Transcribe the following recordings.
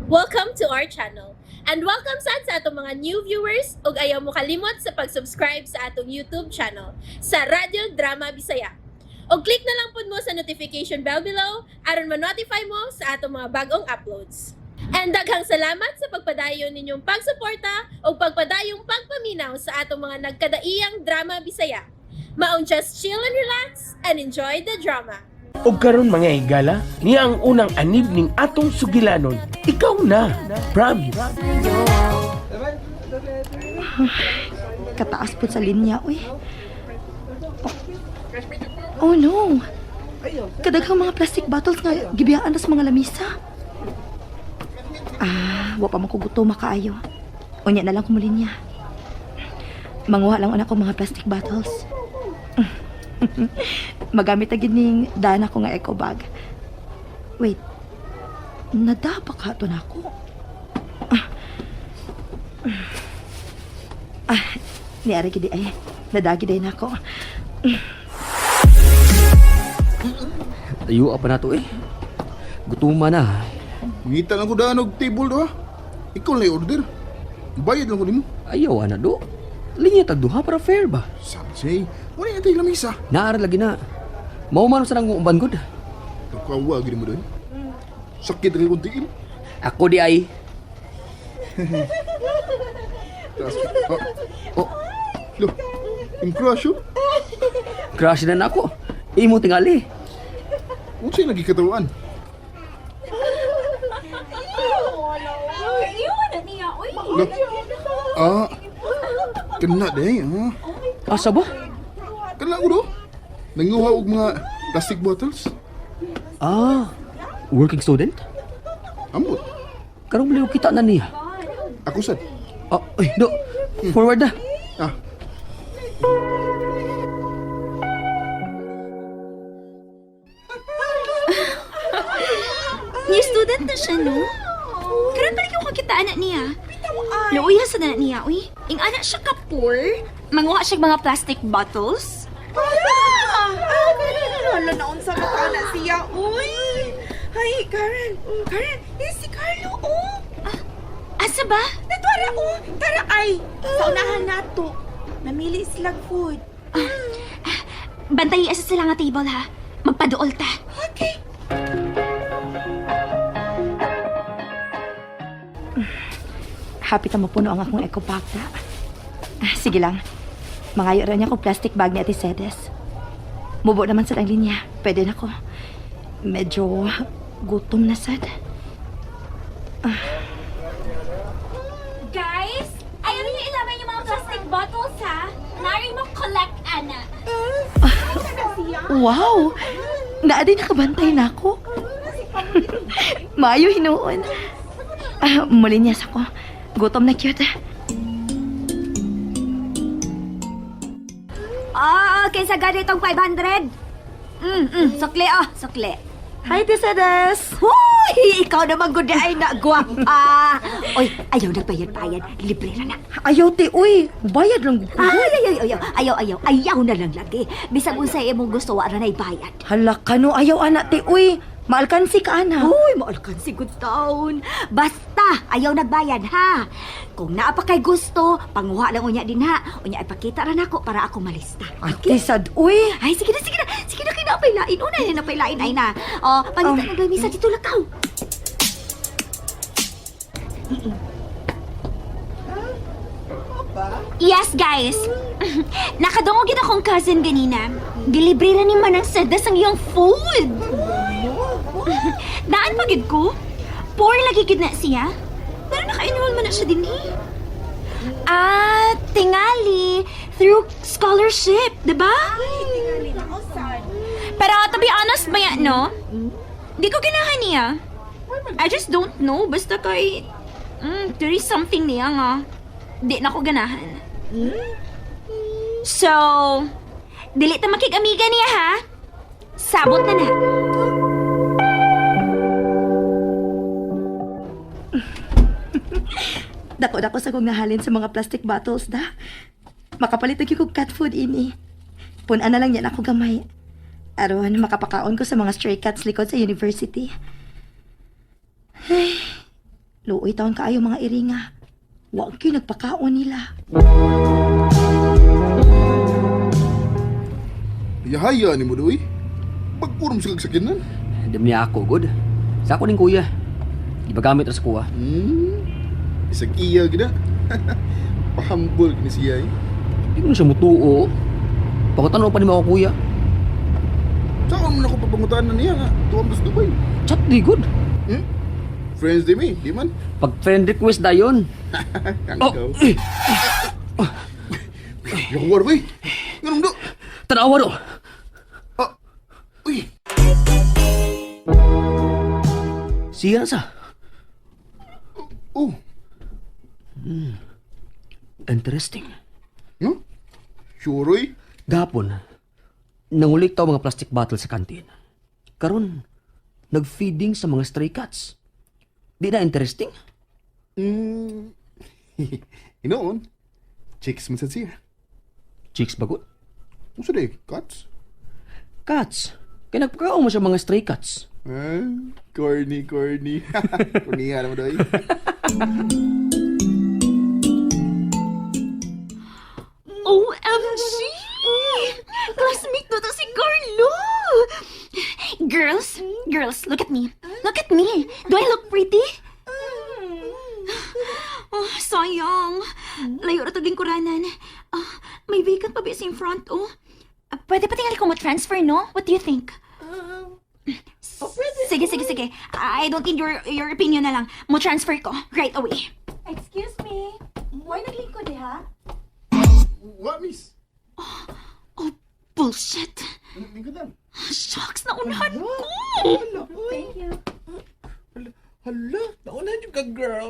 Welcome to our channel. And welcome sad sa atong mga new viewers ug ayaw mo kalimot sa pag-subscribe sa atong YouTube channel sa Radyo Drama Bisaya. Og click na lang pud mo sa notification bell below aron ma-notify mo sa atong mga bagong uploads. And daghang salamat sa pagpadayon ninyong pagsuporta ug pagpadayong pagpaminaw sa atong mga nagkadaiyang drama Bisaya. Maong just chill and relax and enjoy the drama. Og karon, mga higala, niya ang unang anib ning atong sugilanon. Ikaw na. Promise. Kataas po sa linya, uy. Oh, oh no. Kadaghang mga plastic bottles nga gibiyaan tas mga lamisa. Ah, wa pa man ko gutom makaayo. Unya na lang ko linya. Manguha lang una ko mga plastic bottles. Magamit na gid ning dana ko nga eco bag. Wait. Nadapa ka to na ako. Ah, niari gid ay. Nadagi day na ako. Tayo pa na to eh. Gutuma na. Mangita lang ko daan og table do ha. Ikaw lang order. Bayad lang ko nimo. Ayaw ana do. Linya tag duha para fair ba? Sabi, wala na tayo lamisa. Naara lagi na. Mao man sa nang uban gud. Nagkawa gid mo doon. Sakit rin kong tiil. Ako di ay. Taas. Ah, Oh, lo. Yung crush oh. Crush na nako. Imo tingali. Unsay lagi katawaan? Lo. Ah. Kena day ah. Asa ba? Kana ko do. Nanguha og mga plastic bottles. Ah, working student? Amot. Karong baliw kita na niya. Ako sad. Ah, ay, do. Forward na. Ah. New student na siya, no? Karon pa rin yung kakita anak niya. Luuya sa na niya, uy. Ing anak siya ka poor. Manguha siya mga plastic bottles. Hala! Hala na unsa ka na siya, uy! Hay, Karen! Karen, eh, si Carlo, oh! Asa ba? Natwara, oh! Tara, ay! Sa unahan nato. Namili silang food. Bantay asa sila nga table, ha? Magpaduol ta. Okay. Happy ta mapuno ang akong eco bag ta. Ah, sige lang. Mangayo ra niya kong plastic bag ni Ate Sedes. Mubo naman sa ang linya. Pwede na ko. Medyo gutom na sad. Guys, ayaw niyo ilabay yung mga plastic bottles, ha? Nari mo collect, ana. Wow! Naa din nakabantay na ako. Maayo hinuon. Ah, muli niya sa ko. Gutom na cute. Ah, kinsa gani itong 500? Sukli oh, sukli. Hi, Ate Sedes! Huy, ikaw naman gud ay na gwapa. Oy, ayaw nagbayad-bayad, libre ra na. Ayaw, te. Uy, bayad lang ko. Ay, ay, ay, ayaw, ayaw, ayaw, ayaw na lang lagi. Bisag unsay imong gusto wa ra nay bayad. Hala ka no, ayaw ana, te. Uy, maalkansi ka ana. Uy, maalkan si good town. Basta, ayaw nagbayad ha. Kung naa pa kay gusto, panguha lang unya din ha. Unya ipakita ra nako para ako malista. Ate sad, uy. Ay, sige na, sige na. Sige na, kinapay lain. Una na napay lain ay na. O, pangita ng lamisa dito lakaw. Yes, guys. Nakadungog gid akong cousin ganina. Gilibre ra ni Manang Sedas ang iyang food. Daan pa gid ko. Poor lagi gid na siya. Pero naka-enroll man na siya din eh. Ah, tingali through scholarship, 'di ba? Pero to be honest ba yan, no? Di ko ganahan niya. I just don't know. Basta kay there is something niya nga. Di na ko ganahan. So, dili ta makig-amiga niya ha. Sabot na na. Dako-dako sa kong nahalin sa mga plastic bottles da. Makapalit na gyud kog cat food ini. Punan na lang yan ako gamay. Aron makapakaon ko sa mga stray cats likod sa university. Ay, Luoy taon kaayo mga iringa. Wa gyud nagpakaon nila. Yahaya ni mo doy. Bagkurom sa kagsakinan. Hindi niya ako, good. Sa ako ning kuya. Ibagamit ra sa kuha. Isang iya gina. Pahambol kini siya eh. Di mo na siya mutuo. Pangutano pa ni mo ako, kuya. Saan mo na ako papangutaan na niya nga? Tuwang sa Dubai. Chat di good. Friends di mi, di man. Pag friend request dayon. Kang Oh, ikaw. eh, Yakuwar ba eh? Ganun do. Tanawa do. Ah, uy. Siya na sa. Oh, Interesting. no? Sure oy. Gapon, nangulik taw mga plastic bottle sa kantin. Karon, nagfeeding sa mga stray cats. Di na interesting? Hinoon. Chicks man sad siya. Chicks bagot? Unsa day? Cats? Cats. Kaya nagpakaon mo siya mga stray cats. Ah, corny, corny. Corny nga naman doy. OMG! Classmate na to si Carlo! Girls, girls, look at me. Look at me. Do I look pretty? Oh, sayang. Layo ra to lingkuranan. Ah, may vacant pa ba sa in front, oh? Ah, pwede pa tingali ko mo-transfer, no? What do you think? Sige, sige, sige. I don't need your opinion na lang. Mo-transfer ko right away. Excuse me. Why naglingkod eh, ha? What, miss? Oh, bullshit. Lingkod lang. Shucks, naunahan ko! Thank you. Hala, naunahan yung ka, girl.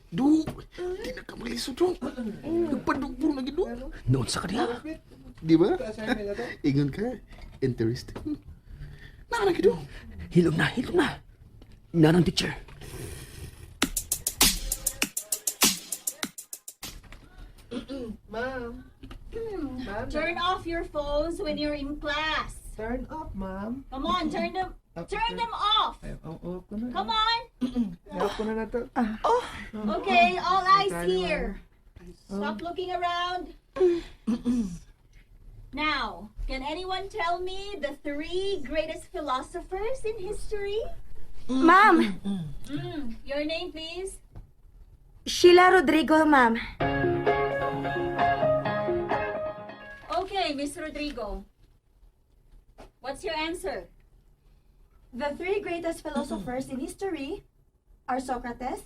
Du, di na ka maglisod do. Nagpadugpuro na gid do. Noon sa kaniya. Di ba? Ingon ka, interesting. Naa na gid do. Hilom na, hilom na. Nanang teacher. Turn off your phones when you're in class. Turn off, ma'am. Come on, turn them off. Ay, oh, off ko na. Come on. Off ko na na to. Okay, all eyes here. Stop looking around. Now, can anyone tell me the three greatest philosophers in history? Ma'am, Your name, please. Sheila Rodrigo, ma'am. Okay, Miss Rodrigo. What's your answer? The three greatest philosophers in history are Socrates,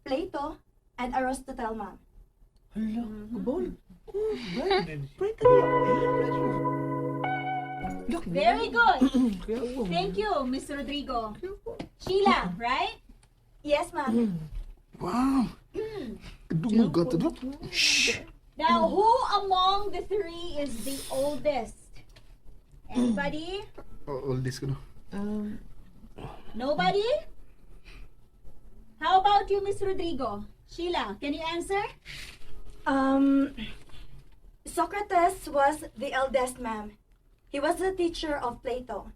Plato, and Aristotle, ma'am. Hala, kabol. Oh, bright. Bright ka niya. Very good. Thank you, Miss Rodrigo. Sheila, right? Yes, ma'am. Wow. Kadungog ka to do. Now, who among the three is the oldest? Anybody? Oh, all this ko no. Nobody? How about you, Miss Rodrigo? Sheila, can you answer? Socrates was the eldest, ma'am. He was the teacher of Plato.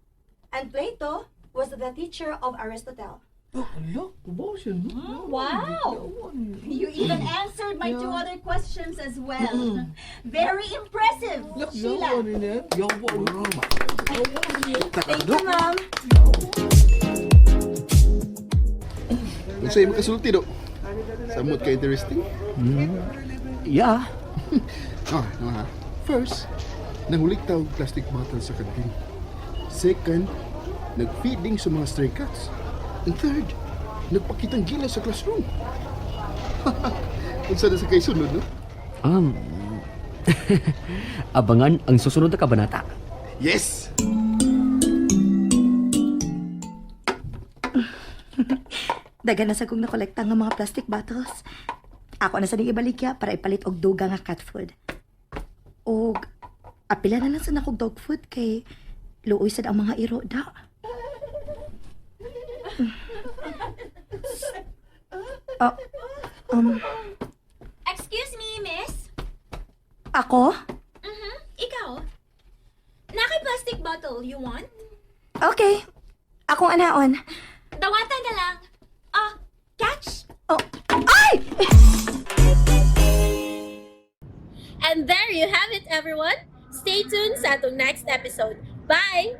And Plato was the teacher of Aristotle. Hala, kabol siya, no? Wow! You even answered my two other questions as well. Very impressive, Sheila. Thank you, ma'am. Unsa imong kasulti do? Samot ka interesting? Yeah. Ah, no ha. First, nahulik tawag plastic bottle sa kantin. Second, nagfeeding sa mga stray cats. And third, nagpakitang gila sa classroom. Unsa na sa kay sunod, no? Abangan ang susunod na kabanata. Yes! Dagan na sa kong nakolekta nga mga plastic bottles. Ako na sa ning ibaligya para ipalit og duga nga cat food. Og apila na lang sa nakog dog food kay luoy sad ang mga iro da. Oh, Excuse me, miss. Ako? Ikaw. Naka plastic bottle, you want? Okay. Akong anaon. Dawatan na lang. Ah, catch! Oh, ay! And there you have it, everyone. Stay tuned sa atong next episode. Bye!